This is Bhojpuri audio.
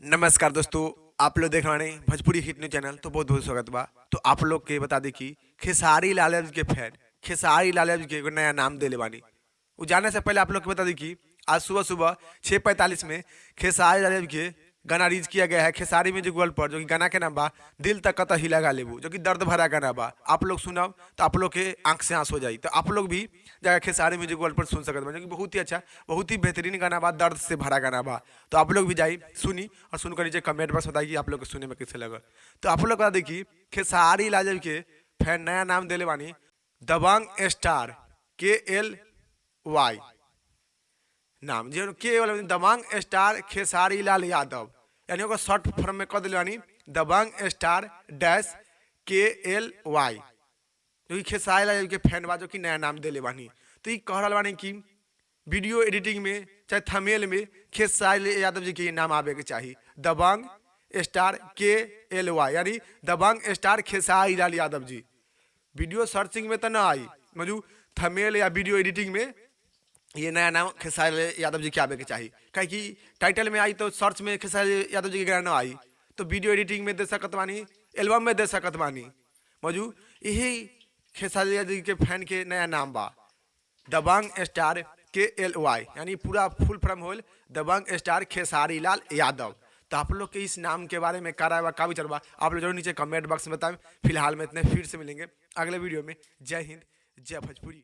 नमस्कार दोस्तों, आप लोग देख रहे हैं भोजपुरी हिट न्यूज चैनल। तो बहुत बहुत स्वागत बा। तो आप लोग के बता दी कि खेसारी लाल यादव के फैन खेसारी लाल यादव के एगो नया नाम देले बानी। वो जाने से पहले आप लोग के बता दी कि आज सुबह सुबह 6:45 में खेसारी लाल यादव के गाना रिलीज किया गया है खेसारी म्यूजिक वर्ल्ड पर, जो कि गाना के नाम बा दिल तक कत ही लगा लेबू, जो कि दर्द भरा गाना बा। आप लोग सुनब तो आप लोग के आंख से आंसू हो जाई। तो आप लोग भी जाकर खेसारी म्यूजिक वर्ल्ड पर सुन सकत बा, जो कि बहुत ही अच्छा, बहुत ही बेहतरीन गाना बा, दर्द से भरा गाना बा। तो आप लोग भी जाई सुनी और सुनकर नीचे कमेंट बॉक्स बताई कि आप लोग के सुने में कैसे लगल। तो आप लोग बता दी कि खेसारी लाल यादव के फैन नया नाम देले बानी दबंग स्टार KLY नाम, जे के वाला दबंग स्टार खेसारी लाल यादव, यानी ओकर शॉर्ट फॉर्म में कह दिले बानी दबंग स्टार डैश KLY, जो कि खेसारी लाल यादव के फैन बा, जो कि नया नाम देले बानी। तो ई कह रहल बानी कि वीडियो एडिटिंग में चाहे थंबनेल में खेसारी यादव जी के नाम आवे के चाही, दबंग स्टार KLY, यानी दबंग star Khesari Lal Yadav ji. Video searching में तो ना आई, मजू थंबनेल या वीडियो एडिटिंग में ये नया नाम खेसारी यादव जी के आवे के चाही, काहे कि टाइटल में आई तो सर्च में खेसारी यादव जी के गाना ना आई, तो वीडियो एडिटिंग में दे सकत बानी, एल्बम में दे सकत बानी। मजू यही खेसारी यादव जी के फैन के नया नाम बा दबंग स्टार KLY, यानी पूरा फुल फॉर्म होल दबंग स्टार खेसारी लाल यादव। तो आप लोग के इस नाम के बारे में का राय बा, का विचार बा, आप लोग जरूर नीचे कमेंट बॉक्स में बताएं। फिलहाल में इतने, फिर से मिलेंगे अगले वीडियो में। जय हिंद, जय भोजपुरी।